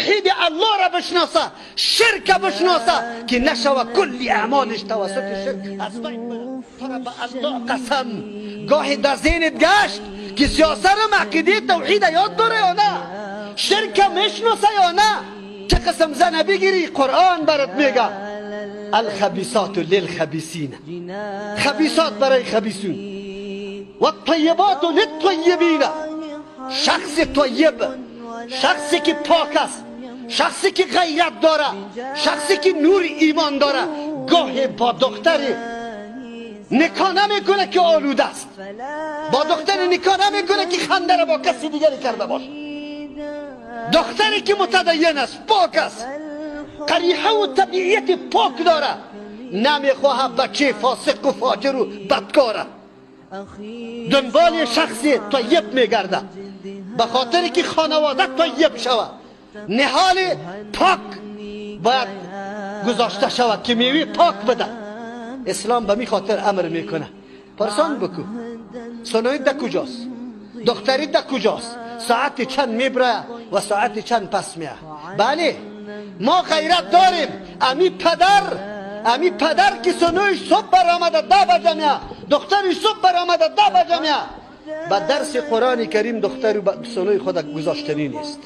توحید الله را بشناسه، شرک بشناسه که نشوه کلی اعمالش توسط شرک از بین بره. به الله قسم، گاهی در ذهنت گشت که سیاست را عقیده توحید یاد داره یا نه، شرک میشناسه یا نه. چه قسم زن بگیری قرآن برات میگه الخبیثات للخبیثین، خبیثات برای خبیثون، و الطیبات للطیبین. شخص طیب، شخصی که پاک است، شخصی که غیرت داره، شخصی که نور ایمان داره، گاهی با دختر نکاح نمیکنه که آلوده است، با دختر نکاح نمیکنه که خنده را با کسی دیگری کرده باشه. دختری که متدین است، پاک است، قریحه و طبیعیت پاک داره، نمیخواهد بچه فاسق و فاجر و بدکاره. دنبال شخص طیب میگرده به خاطر که خانواده طیب شود. نهال پاک باید گذاشته شود که میوه پاک بده. اسلام به می خاطر امر میکنه. پرسان بکو سنویت ده کجاست، دختری ده کجاست، ساعت چند میبره و ساعت چند پس میه. بله ما غیرت داریم. امی پدر که سنویش صبح برآمده 10 بجه میه، دخترش صبح برآمده 10 بجه میه، به درس قرآن کریم دختر و سنوی خود گذاشتنی نیست.